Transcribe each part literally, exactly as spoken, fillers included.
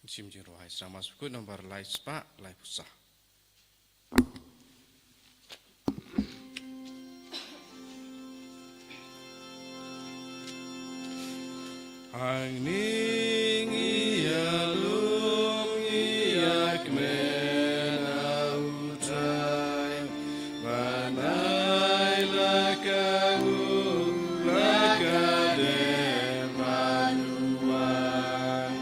Shim jingrwai Sramar Sukut number lai spah lai pusa. Hangning ïa lung ïa kmen a u Trai, ban ai la ka ngu la ka dem ban u wan.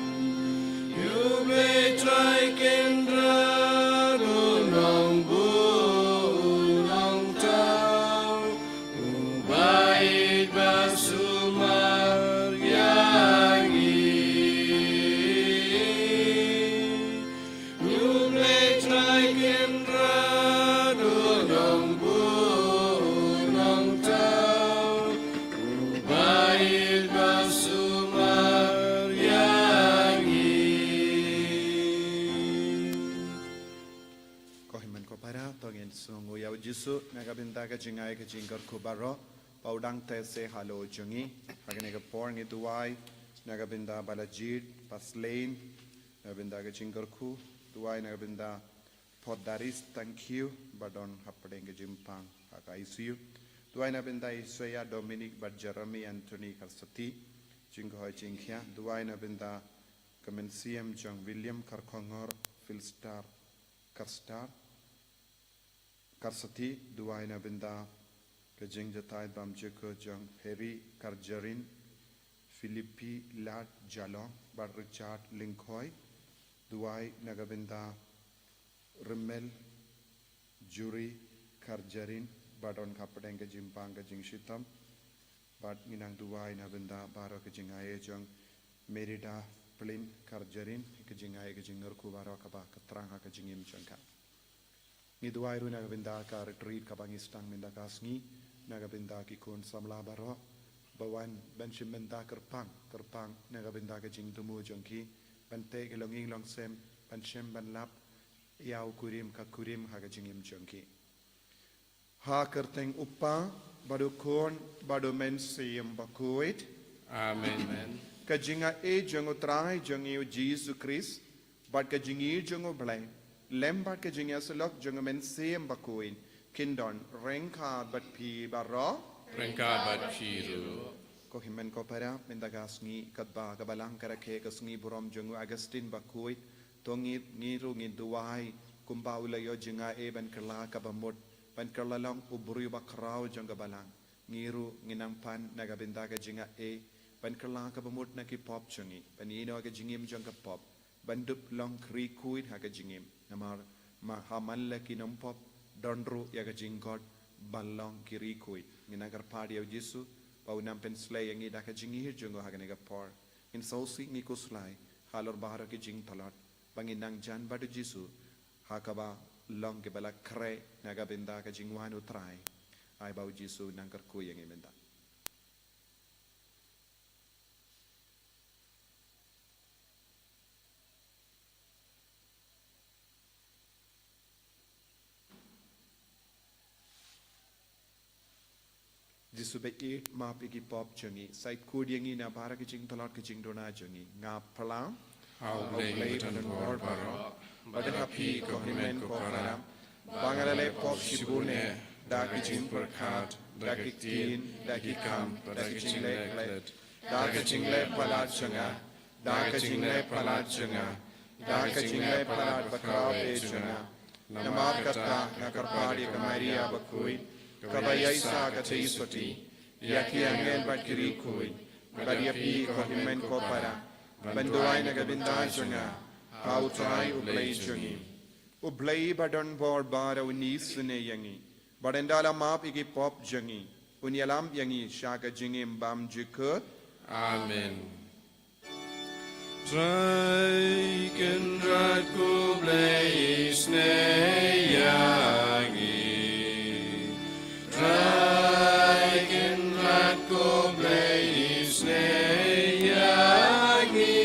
Ïa u Blei Trai Kynrad u nongbuh u nongthaw, u ba ïeit ba sumar ïa ngi. Ïa u Blei Trai Kynrad u nongbuh u nongthaw, u ba ïeit ba sumar ïa ngi. Ko hynmen ko para, to ngin sngewnguh ïa u Jisu na ka bynta ka jingai ka jingkyrkhu baroh, ba u dang teh seh halor jong ngi. Ha kane ka por ngi duwai na ka bynta ba la jied, ba slem, na ka bynta ka jingkyrkhu, duwai na ka bynta Port Daris Tangkhiew ba don hapdeng ka jingpang ha ka I C U. Duwai na bynta Isaiah Dominic bad Jeremy Anthony Karsati, jingkohoi jingkhia. Duwai na bynta ka mynsiem jong William Karkhongor Philstar Karstar Karsati. Duwai na bynta ka jingjahthait bymjukut jong Harry Karjarin, Philippi Lad Jalong bad Richard Lyngkhoi. Duwai na ka bynta Rimmel Juri Karjarin ba don hapdeng ka jingpang ka jingshitom. Bad ngi nang duwai na bynta baroh ka jingai jong Merida Plin Karjarin, ka jingai ka jingkyrkhu baroh kaba ka thrang ha ka jingim jong ka. Ngi duwai ruh na ka bynta ka retreat kaba ngi sdang mynta ka sngi, na ka bynta ki khun samla baroh, ba wan ban shim bynta kyrpang kyrpang na ka bynta ka jingthmu jong ki, ban teh ki longïing longsem, ban shem ban lap ïa u kurim ka kurim ha ka jingim jong ki. Ha ka kyrteng u Kpa bad u Khun bad u Mynsiem Bakhuid. Amen. Ka jingai jong u Trai jong ngi u Jisu Khrist bad ka jingïeit jong u Blei, lem bad ka jingïasyllok jong u Mynsiem Bakhuid, kin don ryngkat bad phi baroh. Ryngkat bad phi ruh. Ko hynmen ko para, mynta ka sngi katba ka balang ka rakhe ka sngi burom jong u Augustine Bakhuid, to ngi, ngi ruh ngin duwai kumba u la ïoh jingai ban kylla kaba mut, ban kylla long u briew bakhraw jong ka balang. Ngi ruh ngin nang pan na ka bynta ka jingai ban kylla kaba mut na ki pop jong ngi, ban ïehnoh ka jingim jong ka pop, ban dup long ki riewkhuid ha ka jingim. Namar ma ha man la ki nongpop don ruh ïa ka jingkot ban long ki riewkhuid. Ngin nang kyrpad ïa u Jisu ba un nang pynshlei ïa ngi da ka jingïeit jong u ha kane ka por. Ngin sngewsih, ngi khuslai halor baroh ki jingtlot, ba ngin nang jan bad u Jisu ha kaba long kiba la khreh na ka bynta ka jingwan u Trai. Ai ba u Jisu un nang kyrkhu ïa ngi mynta. Jisu bad ïeit, map ïa ki pop jong ngi, sa khuid ïa ngi na baroh ki jingtlot ki jingduna jong ngi. Nga phla ha u Blei uba don bor baroh, bad ha phi ko hynmen ko para, ba nga la leh pop shibun eh, da ki jingpyrkhat, da ki ktien, da ki kam, da ki jingleh klet, da ki jingleh palat jong nga, da ki jingleh palat jong nga, da ki jingleh palat bakhraw eh jong nga. Namar kata nga kyrpad ïa ka Maria bakhuid, kaba ïaisah ka theisotti, ïa ki angel bad ki riewkhuid, bad ïa phi ko hynmen ko para, ban duwai na ka bynta jong nga ha u Trai u Blei jong ngi. U Blei ba don bor baroh un isynei ïa ngi, bad ynda la map ïa ki pop jong ngi, un ïalam ïa ngi sha ka jingim bymjukut. Amen. Trai Kynrad ko Blei isynei ïa ngi. Trai Kynrad ko Blei isynei ïa ngi.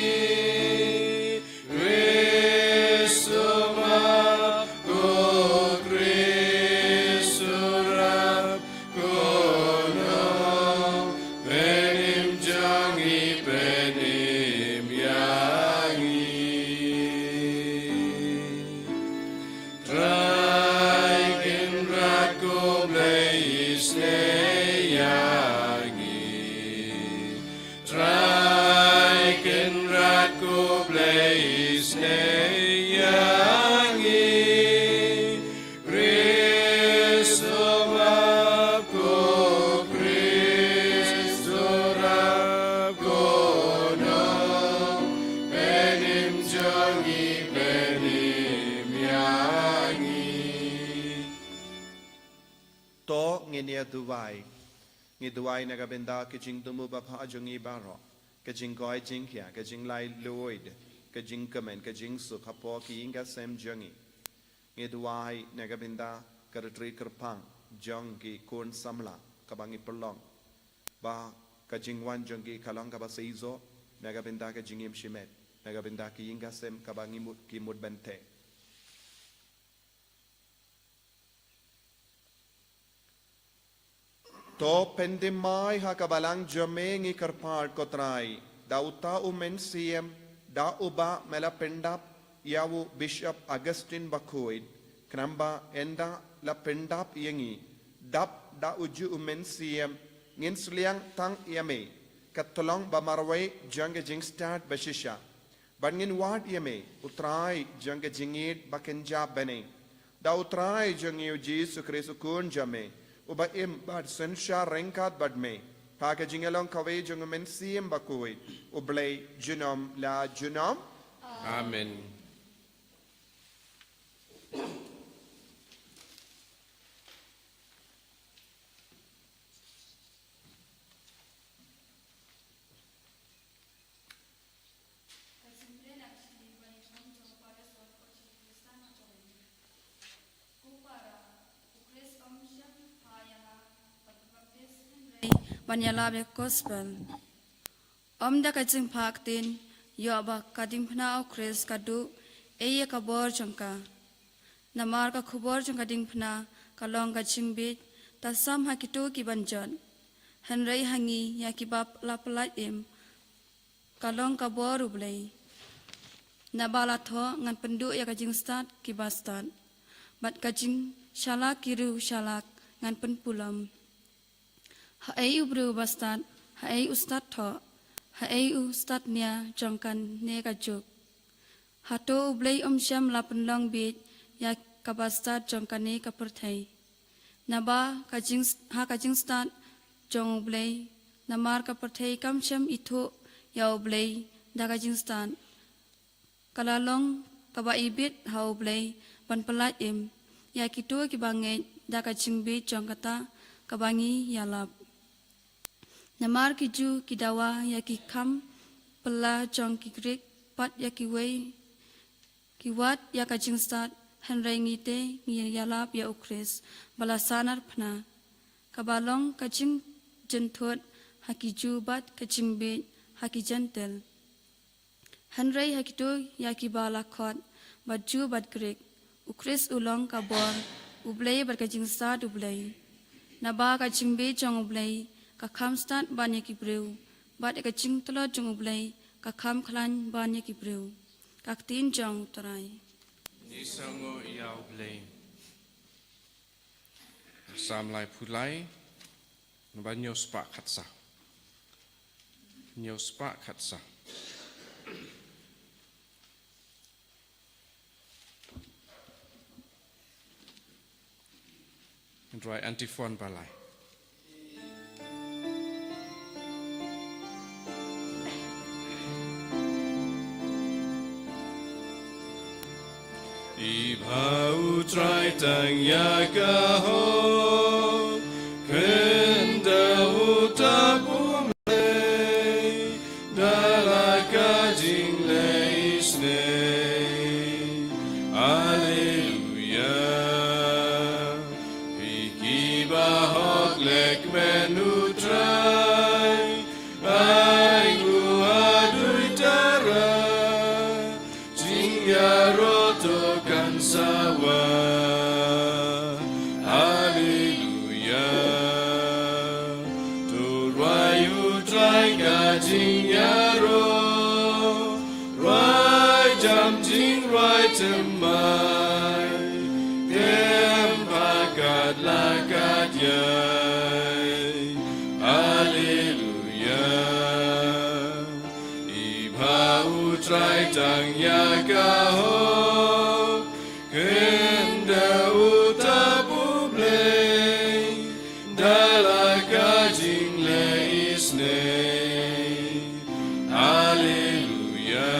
Khrist u map, ko Khrist u rap, ko Nongpynim jong ngi, pynim ïa ngi. Ko Blei isnei ïa ngi, Khrist u map, ko Khrist u rap, ko nong, pynim jong ngi, pynim ïa ngi. To ngin ïa duwai. Ngi duwai na ka bynta ka jingthmu ba bha jong ngi baroh, ka jingkoi jingkhiah, ka jinglaitluid, ka jingkmen, ka jingsuk hapoh ki ïing ka sem jong ngi. Ngi duwai na ka bynta ka rtri kyrpang jong ki khun samla kaba ngi pynlong, ba ka jingwan jong ki ka long kaba seisoh na ka bynta ka jingim shimet, na ka bynta ki ïing ka sem kaba ngi mut, ki mut ban teh. To pynthymmai ha ka balang jong me ngi kyrpad, ko Trai, da uta u mynsiem, da uba me la pyndap ïa u Bishop Augustine Bakhuid, khnang ba ynda la pyndap ïa ngi, dap da uju u mynsiem, ngin sliang tang ïa me, ka tyllong ba marwei jong ka jingstad ba shisha. Bad ngin wad ïa me, u Trai jong ka jingïeit ba kynja bneng, da u Trai jong ngi u Jisu Khrist u Khun jong me, uba im bad synshar ryngkat bad me, ha ka jingïalong kawei jong u Mynsiem Bakhuid, U Blei junom la junom. Amen. Ban ïalap ïa ka gospel. Ym da ka jingphah ktien, ïoh ba ka diengphna u Khrist ka duh ei ïa ka bor jong ka. Namar ka khubor jong ka diengphna ka long ka jingbieit, ta sam ha kito ki ban jot. Hynrei ha ngi ïa kiba la pyllait im, ka long ka bor U Blei. Naba la thoh, ngan pynduh ïa ka jingstad kiba stad, bad ka jingshalak ki riewshalak ngan pynpulom. Haei u briew ba stad, haei u stad thoh, haei u stad nia jong kane ka juk? Hato U Blei um shym la pynlong bieit ïa kaba stad jong kane ka pyrthei? Naba ka jing, ha ka jingstad jong U Blei, namar ka pyrthei kam shym ithuh ïa U Blei da ka jingstad, ka la long kaba ibit ha U Blei ban pyllait im ïa kito kiba ngeit da ka jingbieit jong kata kaba ngi ïalap. Namar ki Jiw ki dawa ïa ki kham phylla jong ki Grik, bad ïa kiwei ki wad ïa ka jingstad, hynrei ngi te ngi ïalap ïa u Khrist ba la sahnarphna, kaba long ka jingjynthut ha ki Jiw bad ka jingbieit ha ki Jentil. Hynrei ha kito ïa kiba la khot, bad Jiw bad Grik, u Khrist u long ka bor U Blei bad ka jingstad U Blei. Naba ka jingbieit jong U Blei ka kham stad ban ïa ki briew, bad ïa ka jingtlot jong U Blei ka kham khlaiñ ban ïa ki briew. Ka ktien jong U Trai. Ngi sngewnguh ïa U Blei. Salm laiphew lai, naba hynñiew spah khatsaw. Hynñiew spah khatsaw. Ngan rwai antiphon ba lai. Iba u Trai tang ïa ka hok, kynda u tap u Blei, da la ka jingleh isnei. Alleluia. Phi kiba hok, leh kmen u Trai, ai nguh haduh tara, jingïaroh to kan sa wan. Alleluia. To rwai u Trai ka jingïaroh, rwai jam jingrwai thymmai, khlem pyrkhat la kat ïai. Alleluia. Iba U Trai tang ïa ka hok, khyndew uta U Blei, da la ka jingleh isynei. Haleluya.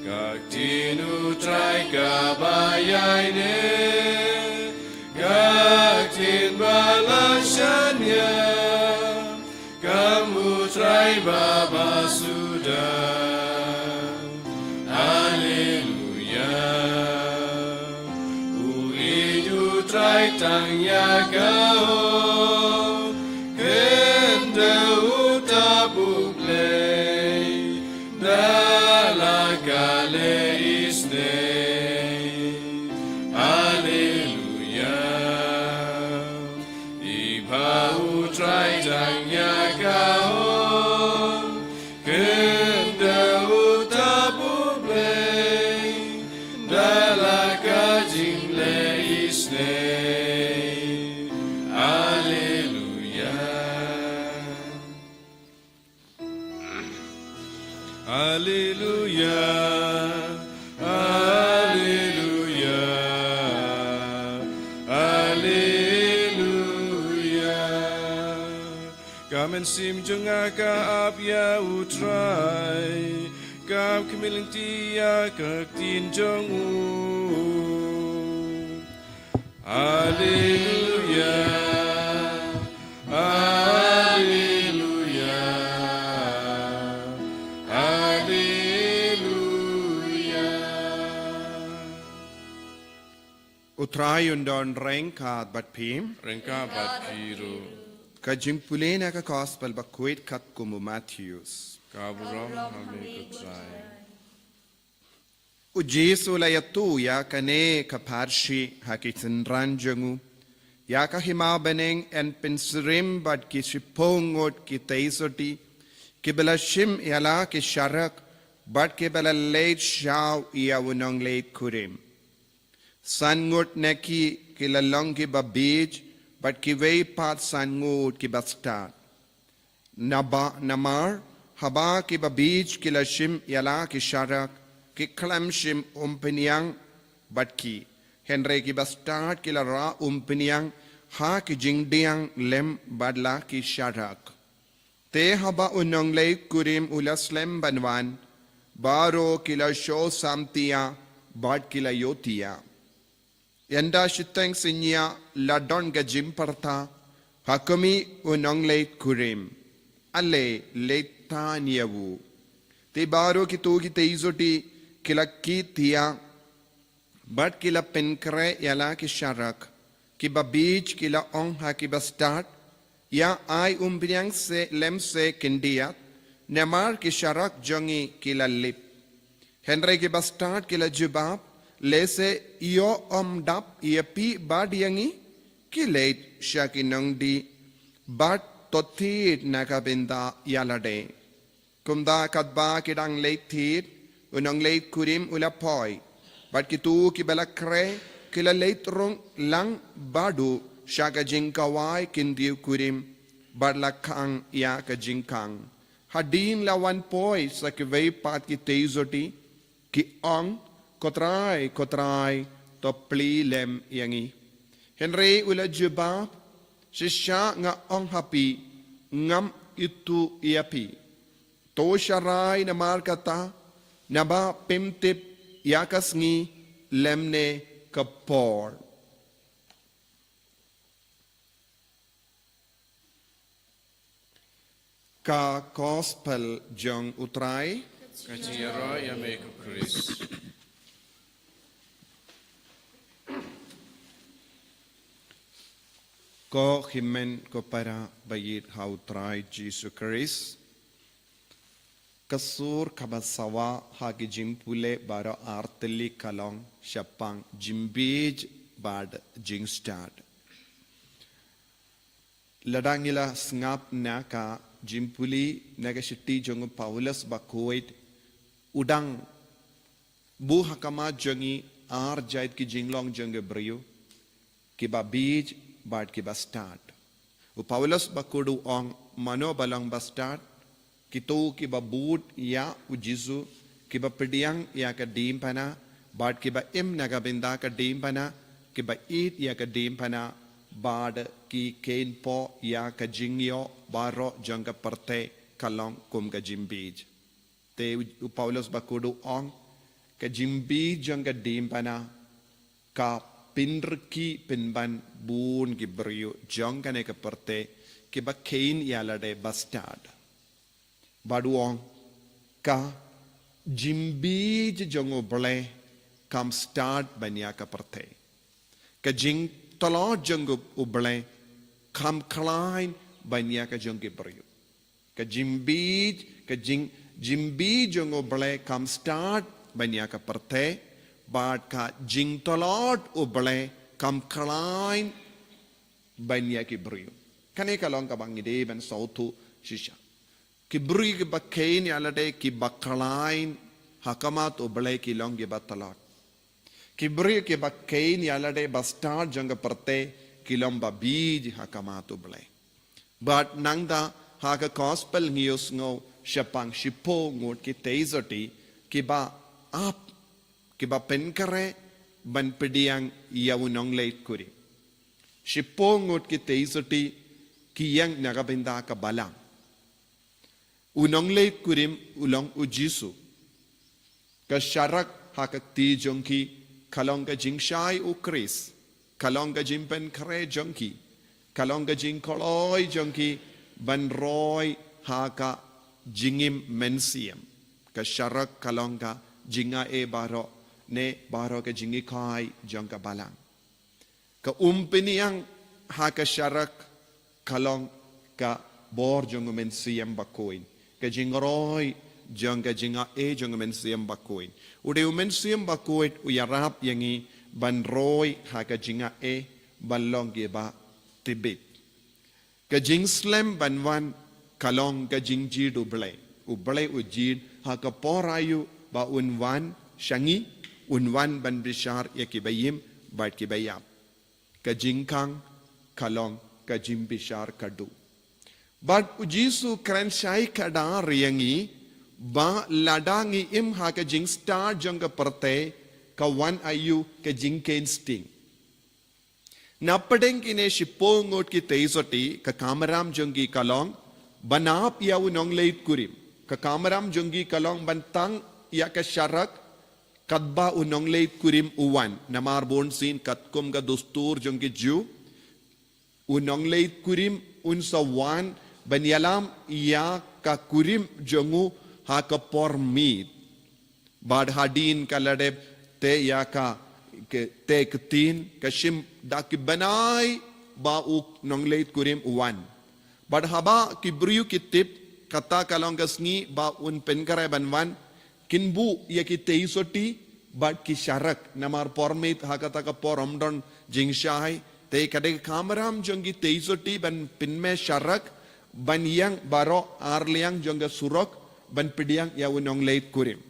Ka ktien U Trai kaba ïaineh, ka ktien ba la shaniah, kam U Trai ba ba suda. Haleluya. U ïeit U Trai tang ïa ka hok, khyndew uta U Blei, da la ka leh isynei. Haleluya. I ba U Trai tang ïa ka hok, khyndew uta U Blei, da la ka jingleh isynei. Haleluya. Haleluya. Haleluya. Haleluya. Ka mynsiem jong nga ka ap ïa U Trai, ka khmih lynti ïa ka ktien jong u. Haleluya. Haleluya. Haleluya. U Trai un don ryngkat bad phi. Ryngkat bad phi ruh. Ka jingpule na ka Gospel bakhuid katkum u Mathaios. Ka burom ha me ko Trai. U Jisu u la ïathuh ïa kane ka pharshi ha ki synran jong u, ïa ka hima bneng yn pynsyriem bad ki shiphew ngut ki tei sotti, kiba la shim ïa la ki sharak, bad kiba la leit shaw ïa u nongleit kurim. San ngut na ki ki la long kiba biej, bad kiwei pat san ngut kiba stad. Naba, namar, haba kiba biej ki la shim ïa la ki sharak, ki khlem shim umphniang bad ki. Hynrei kiba stad ki la rah umphniang ha ki jingdiang lem bad la ki sharak. Te haba u nongleit kurim u la slem ban wan, baroh ki la shoh samtia bad ki la ïohtia. Ynda shiteng synñia la don ka jingpyrta ha khmih u nongleit kurim, ale leit than ïa u. Te baroh kito ki tei sotti ki la kit thiah, bad ki la pynkhreh ïa la ki sharak. Kiba biej ki la ong ha kiba stad, ïa ai umphniang se lem se khyndiat, namar ki sharak jong ngi ki la lip. Hynrei kiba stad ki la jubab, lehse ïoh ym dap ïa phi bad ïa ngi, khie leit sha ki nongdih bad to thied na ka bynta ïa lade. Kumta katba ki dang leit thied, u nongleit kurim u la poi, bad kito kiba la khreh ki la leit rung lang bad u sha ka jingkhawai kyntiew kurim, bad la khang ïa ka jingkhang. Hadien la wan poi sa kiwei pat ki tei sotti, ki ong, Ko Trai, ko Trai, to plie lem ïa ngi. Hynrei u la jubab, shisha nga ong ha phi, ngam ithuh ïa phi. To sharai namar kata, naba phim tip ïa ka sngi lymne ka por. Ka Gospel jong U Trai. Ka jingïaroh ïa me ko Khrist. Ko hynmen ko para ba ïeit ha U Trai Jisu Khrist. Ka sur kaba sawa ha ki jingpule baroh artylli ka long shaphang jingbiej bad jingstad. Lada ngi la sngap na ka jingpule na ka shithi jong u Paulus bakhuid, u dang buh ha khmat jong ngi ar jait ki jinglong jong ka briew, kiba biej bad kiba stad. U Paulus bakhuid u ong mano ba long ba stad, Kito kiba bud ïa u Jisu, kiba pdiang ïa ka diengphna, bad kiba im na ka bynta ka diengphna, kiba ïeit ïa ka diengphna, bad ki kheiñ pop ïa ka jingïoh baroh jong ka pyrthei, ka long kum ka jingbij. Te u, u Paulus bakhuid u ong, ka jingbij jong ka diengphna, ka pynrkhie pynban bun ki briew jong kane ka pyrthei, kiba kheiñ ïalade bastad. Bad u ong, ka jingbij jong U Blei kam stad ban ïa ka pyrthei. Ka jingtlot jong U Blei kam khlaiñ ban ïa ka jong ki briew. Ka jingbij, ka jing, jingbij jong U Blei kam stad ban ïa ka pyrthei, bad ka jingtlot U Blei kam khlaiñ ban ïa ki briew. Kane ka long kaba ngi dei ban sngewthuh shisha. Ki briew kiba kheiñ ïalade kiba khlaiñ ha khmat U Blei ki long kiba tlot. Ki briew kiba kheiñ ïalade bastad jong ka pyrthei ki long babij ha khmat U Blei. Bad nangta ha ka gospel ngi ïohsngew shaphang shiphew ngut ki theisotti kiba ap, kiba pynkhreh ban pdiang ïa u nongleit kurim. Shiphew ngut ki theisotti ki ïeng na ka bynta ka balang. U nongleit kurim u long u Jisu. Ka sharak ha ka kti jong ki ka long ka jingshai U Khrist, ka long ka jingpynkhreh jong ki, ka long ka jingkloi jong ki ban roi ha ka jingim mynsiem. Ka sharak ka long ka jingai baroh ne baroh ka jinghikai jong ka balang. Ka umpynïaid ha ka sharak ka long ka bor jong U Mynsiem Bakhuid. Ka jingroi jong ka jingai jong U Mynsiem Bakhuid. U dei U Mynsiem Bakhuid u ïarap ïa ngi ban roi ha ka jingai ban long kiba tbit. Ka jingslem ban wan ka long ka jingjied U Blei. U Blei u jied ha ka por aïu ba un wan sha ngi, un wan ban bishar ïa kiba im bad kiba ïap. Ka jingkhang ka long ka jingbishar khadduh. Bad u Jisu u kren shai khadar ïa ngi ba lada ngi im ha ka jingstad jong ka pyrthei, ka wan aïu ka jingkheiñ sting. Napdeng kine shiphew ngut ki theisotti, ka kamram jong ki ka long ban ap ïa u nongleit kurim. Ka kamram jong ki ka long ban tang ïa ka sharak katba u nongleit kurim u wan. Namar bunsien katkum ka dustur jong ki Jiw, u nongleit kurim un sa wan ban ïalam ïa ka kurim jong u ha ka por miet. Bad hadien ka la dep teh ïa ka, ka teh ktien, ka shim da ki bnai ba u nongleit kurim u wan. Bad haba ki briew ki tip kata ka long ka sngi ba un pynkhreh ban wan, kin buh ïa ki theisotti bad ki sharak, namar por miet ha kata ka por ym don jingshai. Te ka dei ka kamram jong ki theisotti ban pynmih sharak, ban ïeng baroh arliang jong ka surok ban pdiang ïa u nongleit kurim.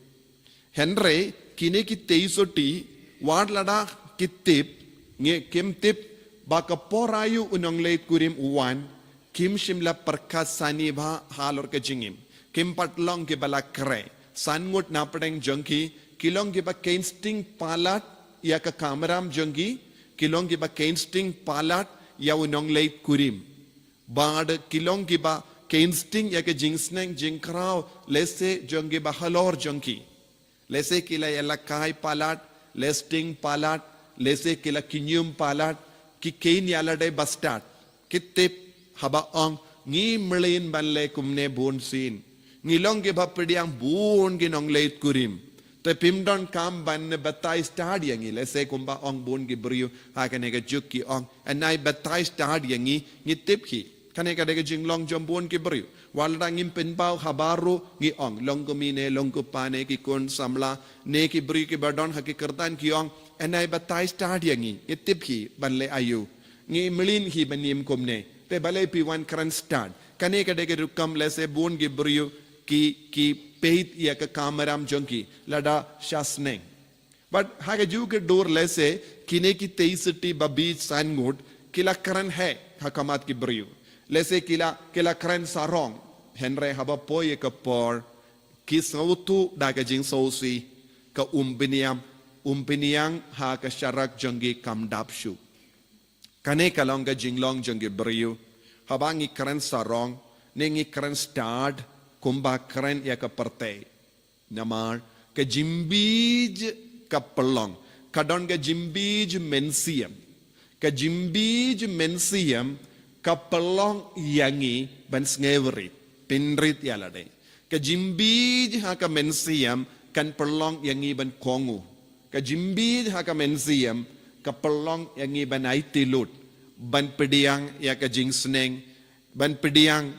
Hynrei kine ki theisotti, wat lada ki tip, ngi, kim tip ba ka por aïu u nongleit kurim u wan, kim shym la pyrkhat sani bha halor ka jingim. Kim pat long kiba la khreh. San ngut napdeng jong ki ki long kiba kheiñ sting palat ïa ka kamram jong ki, ki long kiba kheiñ sting palat ïa u nongleit kurim. Bad ki long kiba kheiñ sting ïa ka jingsneng jingkraw lehse jong kiba halor jong ki. Lehse ki la ïalehkai palat, la sting palat, lehse ki la kynñium palat, ki kheiñ ïalade bastad. Ki tip haba ong, ngi mlien ban leh kumne bunsien. Ngi long kiba pdiang bun ki nongleit kurim. Te phim don kam ban ne batai stad ïa ngi, lehse kumba ong bun ki briew ha kane ka juk ki ong, "Nai batai stad ïa ngi, ngi tip hi." Kane ka dei ka jinglong jong bun ki briew. Wat lada ngim pynpaw habar ruh ngi ong, long kumne, long kumpa ne ki khun samla, ne ki briew kiba don ha ki kyrdan ki ong, "Nai batai stad ïa ngi, ngi tip hi ban leh aïu. Ngi mlien hi ban im kumne." Te balei phi wan kren stad? Kane ka dei ka rukom lehse bun ki briew ki, ki peit ïa ka kamram jong ki lada sha sneng. Bad ha kajuh ka dur lehse kine ki theisotti babij san ngut ki la kren heh ha khmat ki briew. Lehse ki la, ki la kren sarong. Hynrei haba poi ïa ka por, ki sngewthuh da ka jingsngewsih, ka umbniam, umbniang ha ka sharak jong ki kam dap shuh. Kane ka long ka jinglong jong ki briew. Haba ngi kren sarong, ne ngi kren stad, kumba kren ïa ka pyrthei. Namar, ka jimbiej ka pynlong. Ka don ka jimbiej mynsiem. Ka jimbiej mynsiem ka pynlong ïa ngi ban sngewrit. Pynrit ïa lade. Ka jimbiej ha ka mynsiem kan pynlong ïa ngi ban kohnguh. Ka jimbiej ha ka mynsiem ka pynlong ïa ngi ban aiti lut. Ban pdiang ïa ka jingsneng. Ban pdiang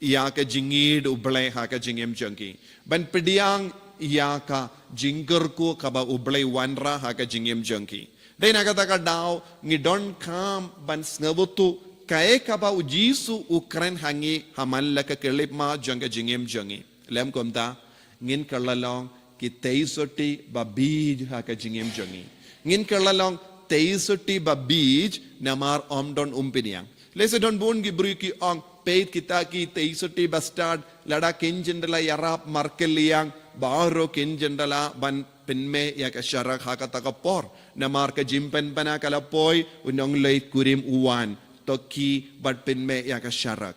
ïa ka jingïeid U Blei ha ka jingim jong ki. Ban pdiang ïa ka jingkyrkhu kaba U Blei wanrah ha ka jingim jong ki. Dei na kata ka daw ngi donkam ban sngewthuh kaei kaba U Jisu u kren ha ngi ha man la ka khyllipmat jong ka jingim jong ngi. Lem kumta, ngin kylla long ki tei sotti ba biej ha ka jingim jong ngi. Ngin kylla long tei sotti ba biej namar ym don umbniang. Lehse don bun ki briew ki ong, peit kita ki tei sotti ba stad, lada kin jin da la ïarap markylliang, baroh kin jin da la ban pynmih ïa ka sharak ha kata ka por. Namar ka jingpynbna ka la poi, u nongleit kurim u wan, to ki bad pynmih ïa ka sharak.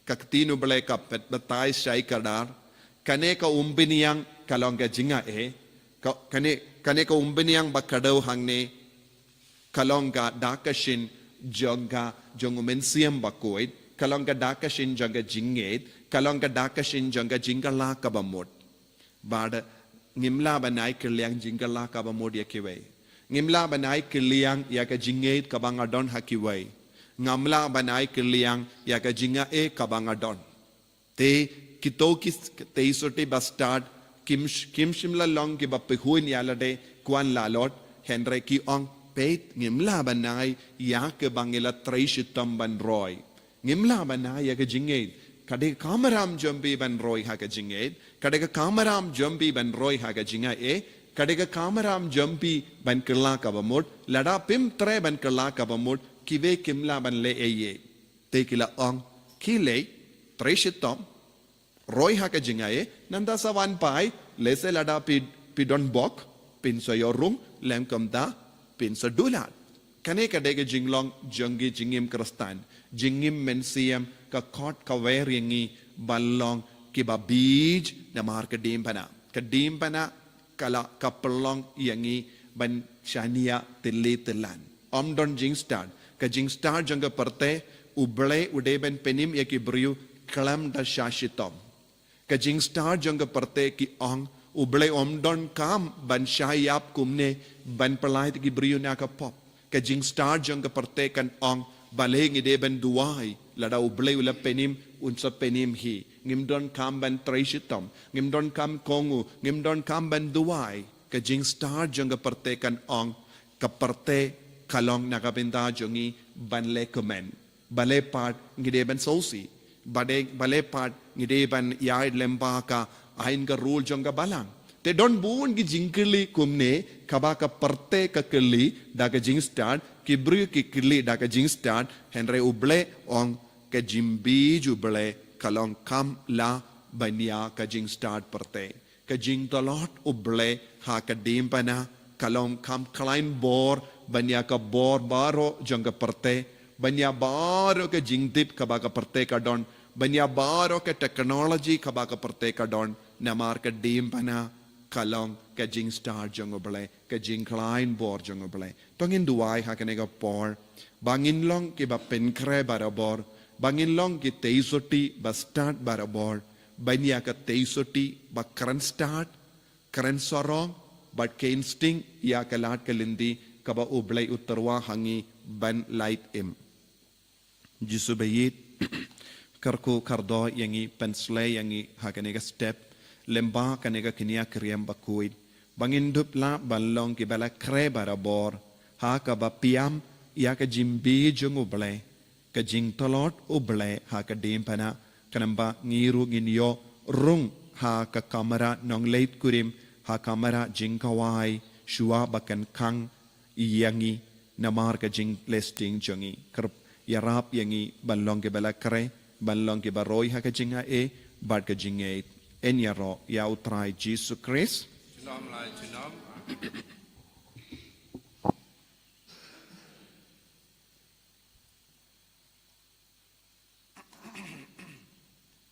Ka ktien U Blei ka pynbatai shai kdar, kane ka umbniang ka long ka jingaiei, ka, kane, kane ka umbniang ba kdew hangne, ka long ka da ka shin jong ka jong u Mynsiem Bakhuid, ka long ka da ka shin jong ka jingngeit, ka long ka da ka shin jong ka jingkylla kaba mut. Bad ngim lah ban ai kylliang jingkylla kaba mut ïa kiwei. Ngim lah ban ai kylliang ïa ka jingngeit kaba nga don ha kiwei. Ngam lah ban ai kylliang ïa ka jingaiei kaba nga don. Te kito ki s-, tei sotti ba stad, kim sh-, kim shym la long kiba pyrkhat ïa lade kwah la lot, hynrei ki ong, peit, ngim lah ban ai ïa kaba ngi la trei shitom ban roi. Ngim lah ban ai ïa ka jingngeit. Ka dei ka kamram jong phi ban roi ha ka jingngeit. Ka dei ka kamram jong phi ban roi ha ka jingaiei. Ka dei ka kamram jong phi ban kylla kaba mut. Lada phim treh ban kylla kaba mut, kiwei kim lah ban leh ei ei. Te ki la ong, khie leit, trei shitom, roi ha ka jingaiei, nangta sa wan phai, lehse lada phi, phi don bok, phin sa ïoh rung, lem kumta, phin sa dulan. Kane ka dei ka jinglong jong ki jingim Khristan, jingim mynsiem, ka khot ka wer ïa ngi ban long kiba biej namar ka diengphna. Ka diengphna ka la ka pynlong ïa ngi ban shaniah tylli tyllan. Ym don jingstad. Ka jingstad jong ka pyrthei, U Blei u dei ban pynim ïa ki briew khlem da shah shitom. Ka jingstad jong ka pyrthei ki ong, U Blei um donkam ban shah ïap kumne ban pyllait ki briew na ka pop. Ka jingstad jong ka pyrthei kan ong, balei ngi dei ban duwai, lada U Blei u la pynim, un sa pynim hi. Ngim donkam ban trei shitom, ngim donkam kohnguh, ngim donkam ban duwai. Ka jingstad jong ka pyrthei kan ong, ka pyrthei ka long na ka bynta jong ngi ban lehkmen. Balei pat ngi dei ban sngewsih. Balei, balei pat ngi dei ban ïaid lyngba ka aiñ ka rul jong ka balang. Te don bun ki jingkylli kumne kaba ka pyrthei ka kylli da ka jingstad, ki briew ki kylli da ka jingstad, hynrei U Blei ong ka jingbiej U Blei ka long kam lah ban ïa ka jingstad pyrthei. Ka jingtlot U Blei ha ka diengphna ka long kam khlaiñ bor ban ïa ka bor baroh jong ka pyrthei, ban ïa baroh ka jingtip kaba ka pyrthei ka don, ban ïa baroh ka technology kaba ka pyrthei ka don, namar ka diengphna ka long ka jingstad jong U Blei, ka jingkhlaiñ bor jong U Blei. To ngin duwai ha kane ka por ba ngin long kiba pynkhreh barabor, ba ngin long ki tei sotti ba stad barabor, ban ïa ka tei sotti ba kren stad, kren sarong, bad ka instinct ïa ka lad ka lynti kaba U Blei u tyrwa ha ngi ban lait im. Jisu ba ïeit, kyrkhu kyrdoh ïa ngi, pynsleh ïa ngi ha kane ka step, lyngba kane ka kñia kriam bakhuid, ba ngin dup lah ban long kiba la khreh barabor ha kaba pynïap ïa ka jingbiej jong U Blei, ka jingtlot U Blei ha ka diengphna, khnang ba ngi ruh ngin ïoh rung ha ka kamra nongleit kurim, ha kamra jingkhawai, shuwa ba kan khang ïa ngi namar ka jingleh sting jong ngi. Kyrpad ïarap ïa ngi ban long kiba la khreh, ban long kiba roi ha ka jingaiei, bad ka jingngeit. Yn ïaroh ïa U Trai Jisu Khrist. Junom la junom.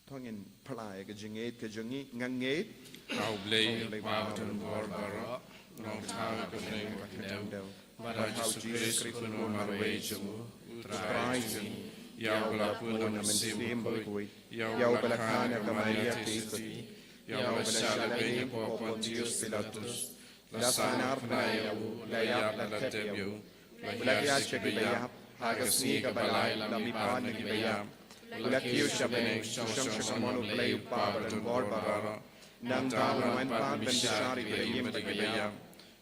To ngin pynlait ka jingngeit ka jong ngi, nga ngeit ha U Blei, U Blei Kpa badonbor baroh, Nongthaw ka bneng bad ka dewdew, bad ha U Jisu Khrist U Nongmarwei jong U Trai jong ngi, ïa uba la pun na Mynsiem Bakhuid, ïa uba la kha na ka Maria Theisotti, ïa uba la shah lehbeiñ hapoh Pontius Pilatus, la sahnarphna ïa u, la ïap, la tep ïa u, u la kyiad sha kiba ïap, ha ka sngi kaba lai la mihpat na kiba ïap, u la kiew sha bneng, u shong sha kamon U Blei U Kpa badonbor baroh. Nangta un wan pat ban bishar ïa kiba im bad kiba ïap.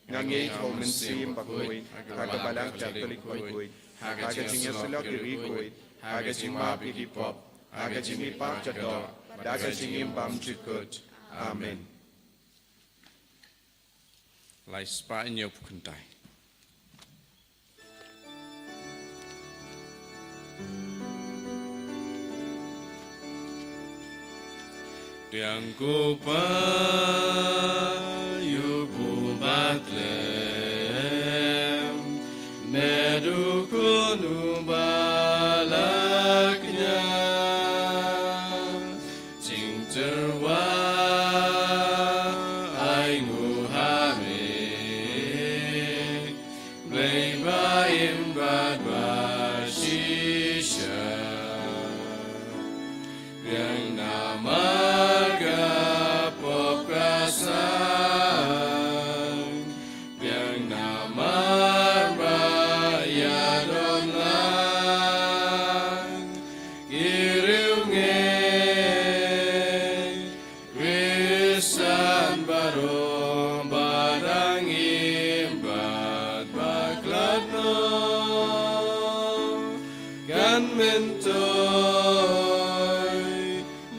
Nga ngeit ha U Mynsiem Bakhuid, ha ka Balang Katholik Bakhuid, ha ka jingïasyllok ki riewkhuid, ha ka jingmap ïa ki pop, ha ka jingmihpat ka doh, da ka jingim bymjukut. Amen. Lai spah ñiew phew khyndai. Biang ko Pa, ïoh buh ba khlem, me duh ko nu ba la kñia. Jingtyrwa ai nguh ha me, Blei ba im bad ba shisha. Biang namar ka pop ka sang, biang namar ba ïadon lang ki riewngeit Khristan baroh ba dang im bad ba khlad noh, kan myntoi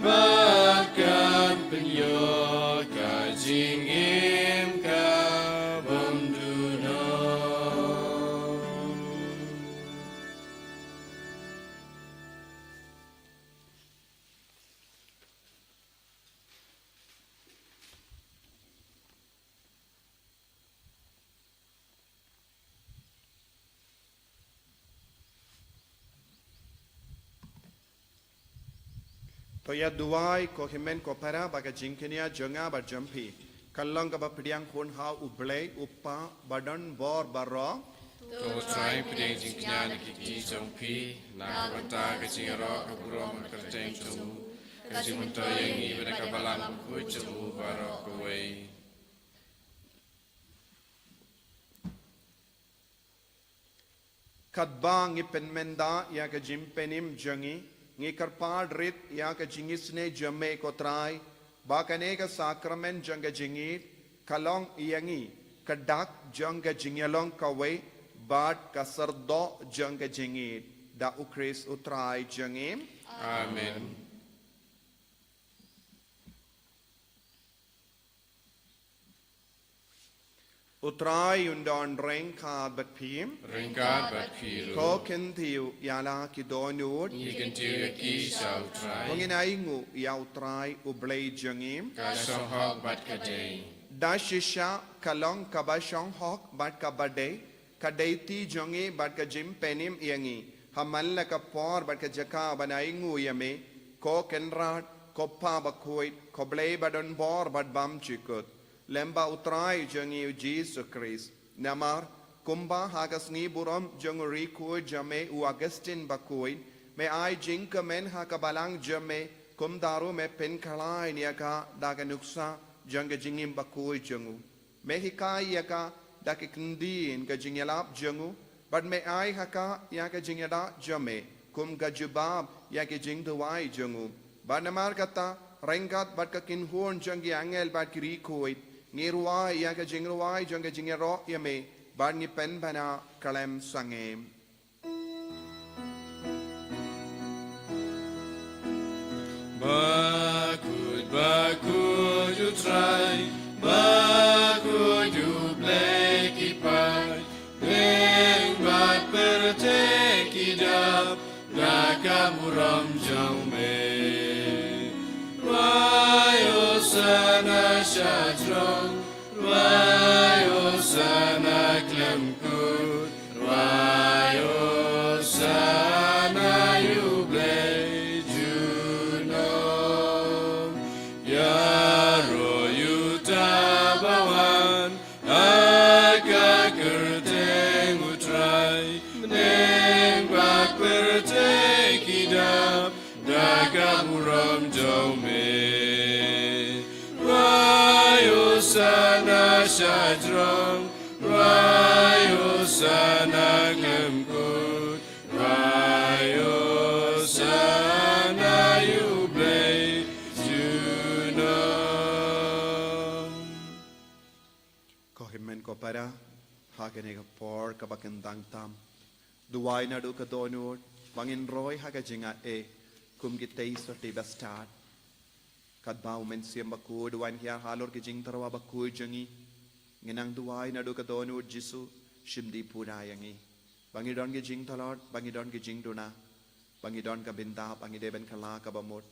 bad kan pynïoh ka jingim kabym duh noh. To ïa duwai ko hynmen ko para ba ka jingkñia jong nga bad jong phi kan long kaba pdiang hun ha U Blei U Kpa badonbor baroh. To U Trai pdiang jingkñia na ki kti jong phi na ka bynta ka jingïaroh ka burom ka kyrteng jong u, ka jingmyntoi ïa ngi bad na ka Balang Bakhuid jong u baroh kawei. Katba ngi pynmynda ïa ka jingpynim jong ngi, ngi kyrpad rit ïa ka jingisynei jong me ko Trai, ba kane ka sakramen jong ka jingïeit ka long ïa ngi ka dak jong ka jingïalong kawei bad ka syrdoh jong ka jingïeit. Da U Khrist U Trai jong ngi. Amen. U Trai un don ryngkat bad phi. Ryngkat bad phi ruh. Ko kyntiew ïa la ki dohnud. Ngi kyntiew ïa ki sha U Trai. Ko ngin ai nguh ïa U Trai U Blei jong ngi. Ka shong hok bad ka dei. Da shisha ka long kaba shong hok bad kaba dei, ka dei ti jong ngi bad ka jingpynim ïa ngi, ha man la ka por bad ka jaka ban ai nguh ïa me, ko Kynrad, ko Pa Bakhuid, ko Blei badonbor bad bymjukut. Lem bad U Trai jong ngi U Jisu Khrist. Namar kumba ha ka sngi burom jong u riewkhuid jong me u Augustine Bakhuid, me ai jingkmen ha ka balang jong me, kumta ruh me pynkhlaiñ ïa ka da ka nuksa jong ka jingim bakhuid jong u. Me hikai ïa ka da ki kyntien ka jingïalap jong u, bad me ai ha ka ïa ka jingïada jong me kum ka jubab ïa ki jingduwai jong u. Bad namar kata, ryngkat bad ka kynhun jong ki angel bad ki riewkhuid, ngi rwai ïa ka jingrwai jong ka jingïaroh ïa me, bad ngi pynbna khlem sangeh. Bakhuid, bakhuid U Trai, bakhuid U Blei ki paid, ïing bad pyrthei ki dap da ka burom jong me. Hosana shajrong, rwai Hosana khlem kut, rwai Hosana ïa U Blei junom. Ïaroh ïa uta uba wan ha ka kyrteng U Trai, bneng bad pyrthei ki dap da ka burom jong me. Rwai Hosana shajrong, rwai Hosana khlem kut, rwai Hosana ïa U Blei junom. Ko hynmen ko para, ha kane ka por kaba kyntang tam, duwai naduh ka dohnud ba ngin roi ha ka jingaiei kum ki tei sotti bastad. Katba U Mynsiem Bakhuid u wan hiar halor ki jingtyrwa bakhuid jong ngi, ngin nang duwai naduh ka dohnud, Jisu, shim dih pura ïa ngi, ba ngi don ki jingtlot, ba ngi don ki jingduna, ba ngi don ka bynta ba ngi dei ban kylla kaba mut.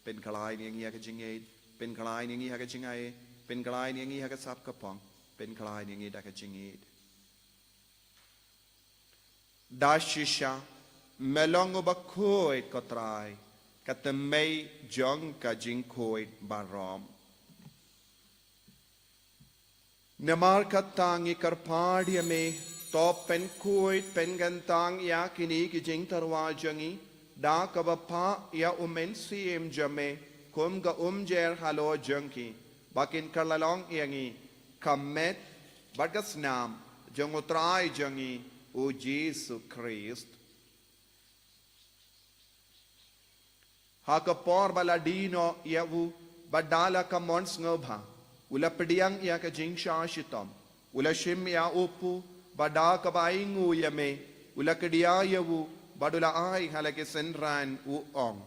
Pynkhlaiñ ïa ngi ha ka jingïeit, pynkhlaiñ ïa ngi ha ka jingaiei, pynkhlaiñ ïa ngi ha ka sap ka phong, pynkhlaiñ ïa ngi da ka jingïeit. Da shisha me long uba khuid, ko Trai, ka tymmen jong ka jingkhuid baroh. Namar kata ngi kyrpad ïa me, to pynkhuid pynkyntang ïa kine ki jingtyrwa jong ngi da kaba phah ïa U Mynsiem jong me kum ka umjer halor jong ki, ba kin kylla long ïa ngi ka met bad ka snam jong U Trai jong ngi, U Jisu Khrist. Ha ka por ba la die noh ïa u, bad da la ka mon sngewbha, u la pdiang ïa ka jingshah shitom, u la shim ïa u kpu, bad da kaba ainguh ïa me, u la kdiah ïa u, bad u la ai ha la ki synran, u ong: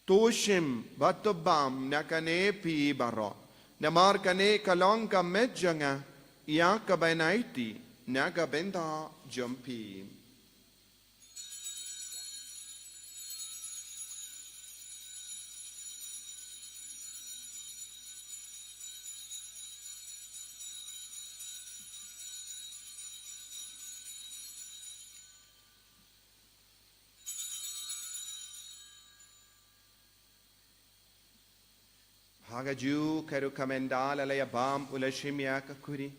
To shim bad to bam na kane phi baroh, namar kane ka long ka met jong nga, ïa kaban aiti na ka bynta jong phi. Ha kajuh ka rukom, ynda la ïa bam, u la shim ïa ka khuri,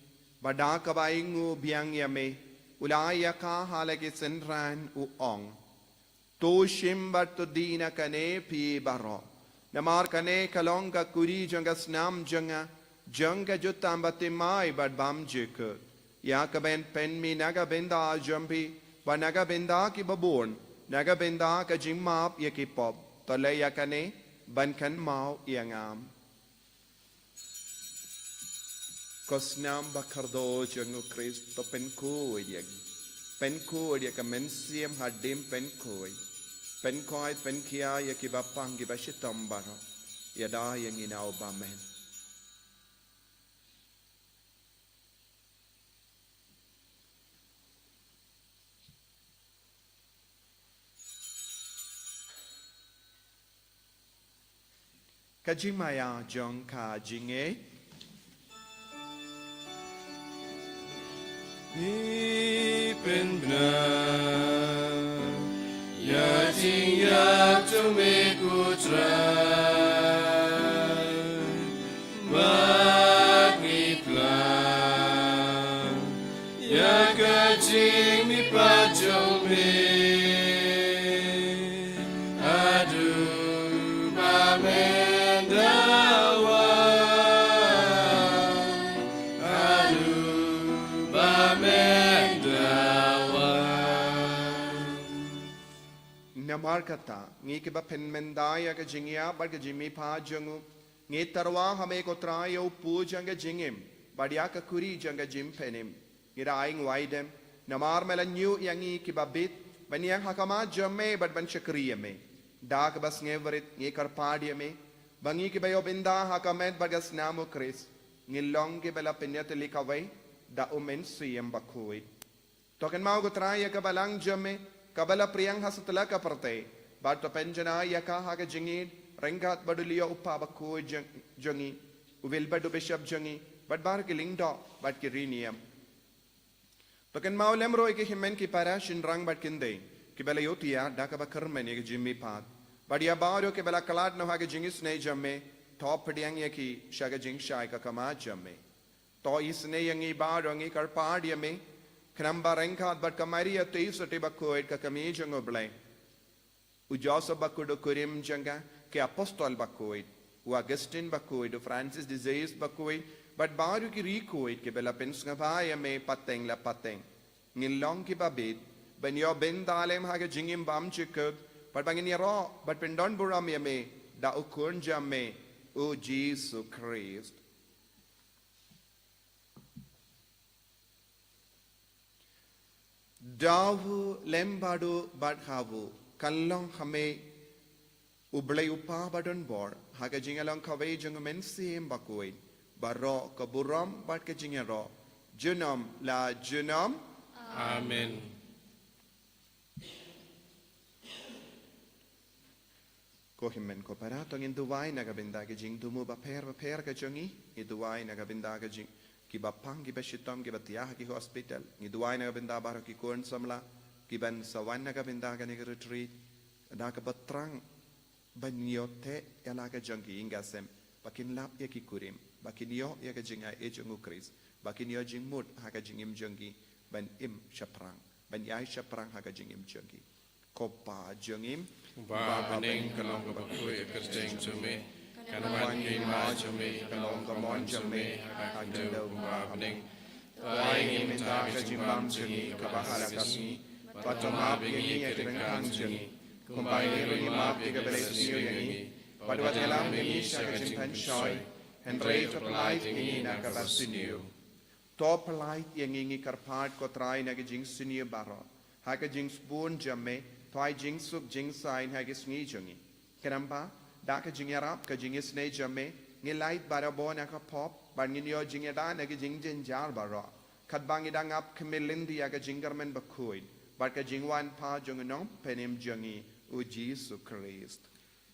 bad da kaba ainguh biang ïa me, u la ai ïa ka ha la ki synran, u ong: To shim bad to die na kane phi baroh, namar kane ka long ka khuri jong ka snam jong nga, jong ka jutang bathymmai bad bymjukut, ïa kaban pynmih na ka bynta jong phi bad na ka bynta kiba bun, na ka bynta ka jingmap ïa ki pop. To leh ïa kane ban kynmaw ïa nga. Ko snam ba kordor jong U Khrist, to pynkhuid ïa ngi. Pynkhuid ïa ka mynsiem hadien pynkhuid. Pynkhuid pynkhia ïa kiba pang kiba shitom baroh. Ïada ïa ngi na u bymman. Ka jingmaïa jong ka jingngeit. Ngi pynbna ïa ka jingïap jong me, ko Trai, bad ngi pynbna ïa ka jingmihpat jong me. Haduh ba men da wan, haduh ba men da wan. Namar kata, ngi kiba pynmynta ïa ka jingïap bad ka jingmihpat jong u, ngi tyrwa ha me, ko Trai, ïa u kpu jong ka jingim bad ïa ka khuri jong ka jingpynim. Ngi da ainguh aidem namar me la ñiuh ïa ngi kiba bit ban ïeng ha khmat jong me bad ban shakri ïa me. Da kaba sngewrit ngi kyrpad ïa me ba ngi kiba ïoh bynta ha ka met bad ka snam U Khrist, ngin long kiba la pynïatylli kawei da U Mynsiem Bakhuid. To kynmaw, ko Trai, ïa ka balang jong me kaba la pdiang ha satlak ka pyrthei, bad to pynjanai ïa ka ha ka jingïeit ryngkat bad u Leo u Kpa Bakhuid jong, jong ngi, u Wilbert u bishop jong ngi, bad baroh ki lyngdoh bad ki riniam. To kynmaw lem ruh ïa ki hynmen ki para shynrang bad khyndai kiba la ïohthiah da kaba kyrmen ïa ka jingmihpat, bad ïa baroh kiba la khlad noh ha ka jingisynei jong me, to pdiang ïa ki sha ka jingshai ka khmat jong me. To isynei ïa ngi baroh, ngi kyrpad ïa me, khnang ba ryngkat bad ka Maria te sa te bakhuid ka kmie jong U Blei, u Joseph bakhuid u kurim jong ka, ki apostol bakhuid, u Augustine bakhuid, u Francis de Sales bakhuid, bad baroh ki riewkhuid kiba la pynsngewbha ïa me pateng la pateng, ngin long kiba bit ban ïoh bynta lem ha ka jingim bymjukut, bad ba ngin ïaroh bad pyndonburom ïa me da u Khun jong me, u Jisu Khrist. Da u lem bad u bad ha u, kan long ha me U Blei U Kpa badonbor, ha ka jingïalong kawei jong U Mynsiem Bakhuid, baroh ka burom bad ka jingïaroh, junom la junom. Amen. Ko hynmen ko para, to ngin duwai na ka bynta ka jingthmu bapher bapher ka jong ngi, ngi duwai na ka bynta ka jing, kiba pang, kiba shitom, kiba thiah ha ki hospital, ngi duwai na ka bynta baroh ki khun samla kiban sa wan na ka bynta kane ka retreat, na kaba thrang ban ïoh teh ïa la ka jong ki ïing ka sem, ba kin lap ïa ki kurim, ba kin ïoh ïa ka jingai jong U Khrist, ba kin ïoh jingmut ha ka jingim jong ki, ban im shaphrang, ban ïai shaphrang ha ka jingim jong ki. Ko Pa jong ngi, uba ha bneng, ka long kaba khuid ka kyrteng jong me, kan wan ka hima jong me, kan long ka mon jong me ha ka khyndew kumba ha bneng. To ai ngi mynta ka jingbam jong ngi kaba ha la ka sngi, bad to map ïa ngi ïa ki ryngkang jong ngi, kumba ngi ruh ngi map ïa kiba leh sniew ïa ngi, bad wat ïalam ïa ngi sha ka jingpynshoi, hynrei to pynlait ïa ngi na kaba sniew. To pynlait ïa ngi, ngi kyrpad ko Trai, na ka jingsniew baroh, ha ka jingsbun jong me, to ai jingsuk jingsaiñ ha ka sngi jong ngi. Khnang ba da ka jingïarap, ka jingisynei jong me, ngin lait barabor na ka pop, bad ngin ïoh jingïada na ka jingjynjar baroh, katba ngi dang ap khmih lynti ïa ka jingkyrmen bakhuid bad ka jingwan pat jong U Nongpynim jong ngi, U Jisu Khrist.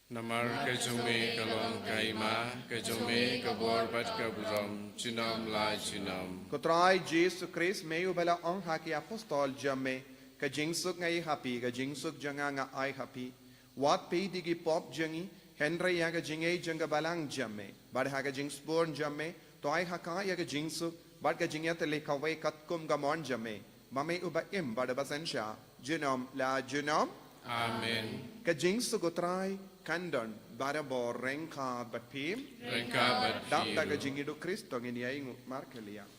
Namar ka jong me ka long ka hima, ka jong me ka bor bad ka burom, junom la junom. Ko Trai Jisu Khrist, me uba la ong ha ki apostol jong me, ka jingsuk nga ai ha phi, ka jingsuk jong nga nga ai ha phi. Wat peit ïa ki pop jong ngi, hynrei ïa ka jingaiei jong ka Balang jong me, bad ha ka jingsbun jong me, to ai ha ka ïa ka jingsuk bad ka jingïatylli kawei katkum ka mon jong me, ba me uba im bad uba synshar, junom la junom. Amen. Ka jingsuk U Trai kan don barabor ryngkat bad phi. Ryngkat bad phi. Dap da ka jingïeit U Khrist to ngin ïai nguh markylliang.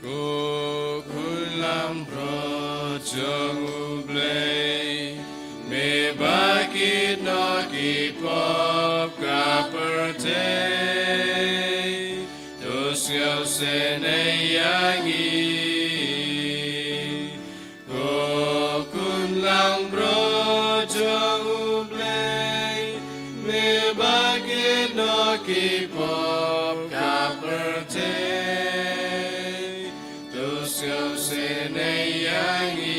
Ko Khun langbrot jong U Blei, me ba kit noh ki pop ka pyrthei, to sngewsynei ïa ngi. Ko Khun langbrot jong U Blei, me ba kit noh ki pop ka pyrthei, to sngewsynei ïa ngi.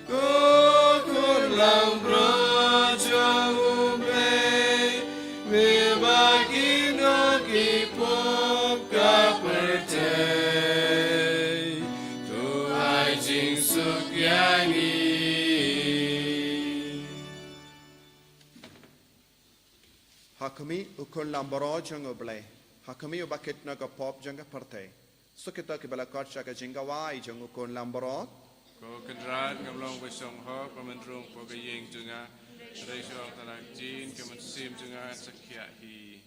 Ko Khun langbrot jong U Blei, me ba kit noh ki pop ka pyrthei, to ai jingsuk ïa ngi. Ha khmih, U Khun langbrot jong U Blei, ha khmih uba kit noh ka pop jong ka pyrthei. Suk ïa kita kiba la khot sha ka jingkhawai jong U Khun langbrot. Ko Kynrad, ngam long ba shong hok ban rung hapoh ka ïing jong nga, hynrei shu ong tang da ka ktien, ka mynsiem jong nga sa khiah hi.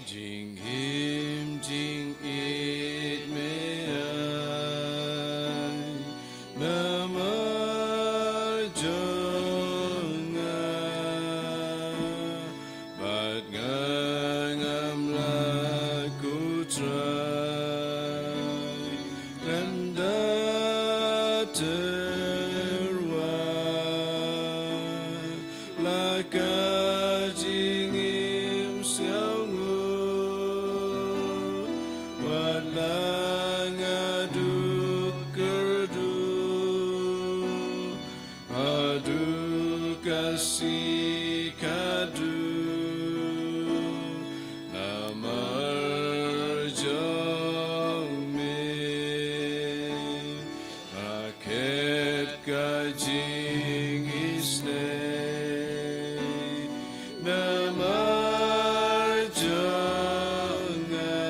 Jingim jingit me ai namar jong nga, bad nga ngam lah, ko Trai, lada tyrwa la ka jingim sngewnguh, wat la nga duk kyrduh haduh ka sngi ka duk, namar jong me. Nga khet ka jingisynei namar jong nga,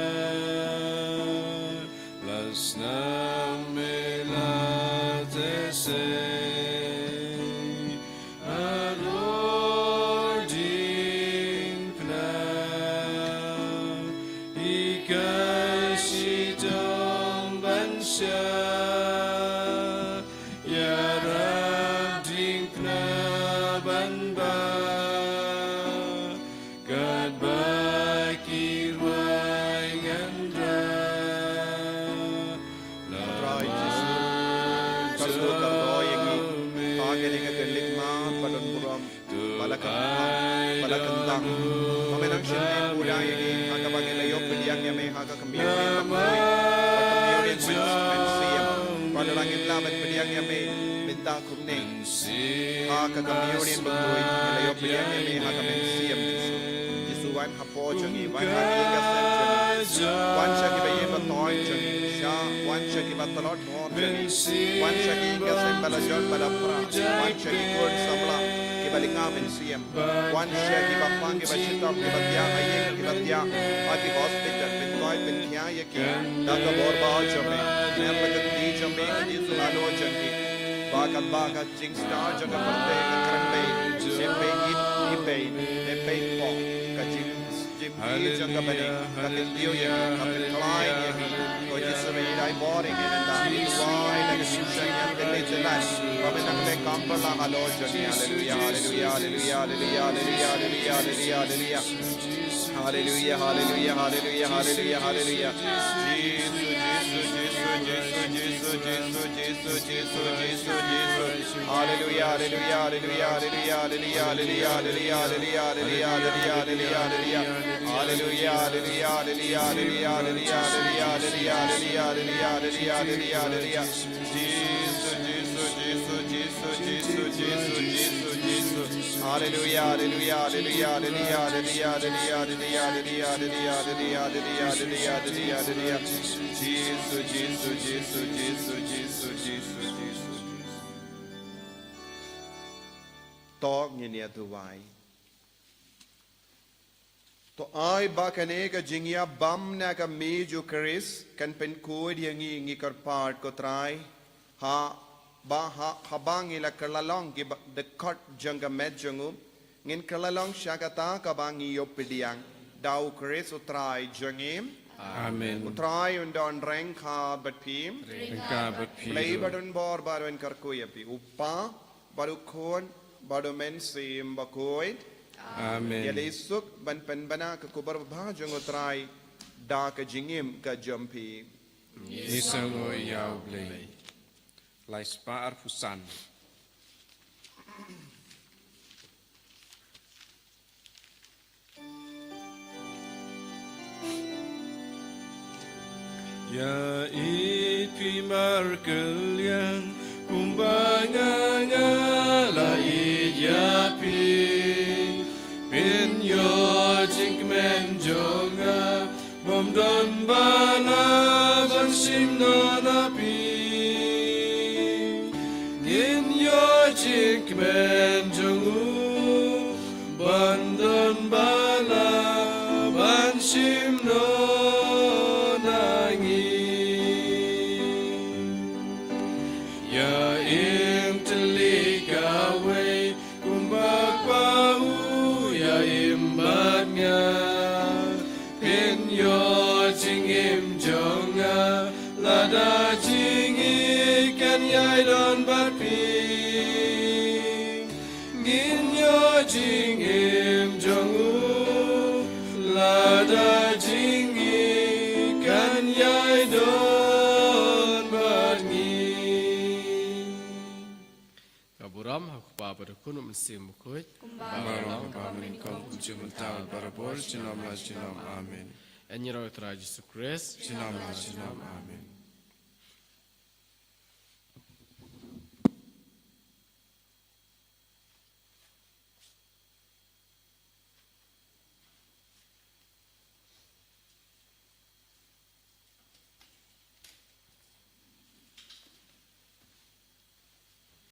la snam me la teh sei halor diengphna, hikai shitom ban shah, ïarap diengphna ban bah, katba ki rwai ngan rah. Trai Jisu, kyrkhu kyrdoh ïa ngi ha kane ka khyllipmat ba don burom, ba la kyrpang, ba la kyntang. Ba me nang shim dieng bud ïa ngi ha kaba ngi la ïoh pdiang ïa me ha ka communion bakhuid bad communion myn, mynsiem. Ba la ngim lah ban pdiang ïa me mynta kumne ha ka communion bakhuid, ngi la ïoh pdiang ïa me ha ka mynsiem Jisu. Jisu, wan hapoh jong ngi, wan ha ki ïing ka sem jong ngi, wan sha kiba ïeit ba thoiñ jong ngi, sha, wan sha kiba tlot bor jong ngi, wan sha ki ïing ka sem ba la jot ba la pra, wan sha ki khun samla kiba lynga mynsiem, wan sha kiba pang, kiba shitom, kiba thiah ha ïing, kiba thiah ha ki hospital, pynkoit pynthiah ïa ki da ka bor ba jong me. Ner la ka kti jong me, ka jingsngewbha jong ki, ba katba ka jingstad jong ka pyrthei ka kren beit, ne peit ïit ïa peit, ne peit pop ka jing jingpyni jong ka bneng ka kyntiew ïa ngi, ka pynkylla ïa ngi. Ko Jisu, me ïeit ai bor ïa ngi mynta, ngi duwai da ka jingshaniah, pynleit pynlait, ba me nang leh kam pynlong halor jong ngi. Haleluya, haleluya, haleluya. Haleluya, haleluya, haleluya, haleluya. Jisu, Jisu, Jisu, Jisu. Haleluya, haleluya, haleluya. Haleluya, haleluya, haleluya. Jisu, Jisu, Jisu. Haleluya, haleluya, haleluya. Jisu, Jisu, Jisu. To ngin ïa duwai. To ai ba kane ka jingïabam na ka miej u Khrist kan pynkhuid ïa ngi, ngi kyrpad ko Trai, ha ba ha, haba ngi la kylla long ki ba, dkhot jong ka met jong u, ngin kylla long sha kata kaba ngi ïoh pdiang da u Khrist u Trai jong ngi. Amen. U Trai un don ryngkat bad phi. Ryngkat bad phi. Blei ba don bor ba un kyrkhu ïa phi, u Kpa, bad u Khun, bad u Mynsiem Bakhuid. Amen. Ïaleh suk ban pynbna ka khubor babha jong u Trai da ka jingim ka jong phi. Ngi sngewnguh ïa u Blei. Lai spah arphew san. Ïa ïeit phi markylliang kumba nga, nga la ïeit ïa phi. Pynïoh jingkmen jong nga bym don ba lah ban shim noh na phi. Ngin ïoh jingkmen jong u bym don ba lah ban shim noh na ngi. Ïa im tylli kawei kumba Kpa u ïa im bad nga. Phi Mynsiem Bakhuid. Kumba long ha kaba nyngkong, kum mynta, barabor, junom la junom. Amen. Ïa ngi ïa u Trai Jisu Khrist. Junom la junom. Amen.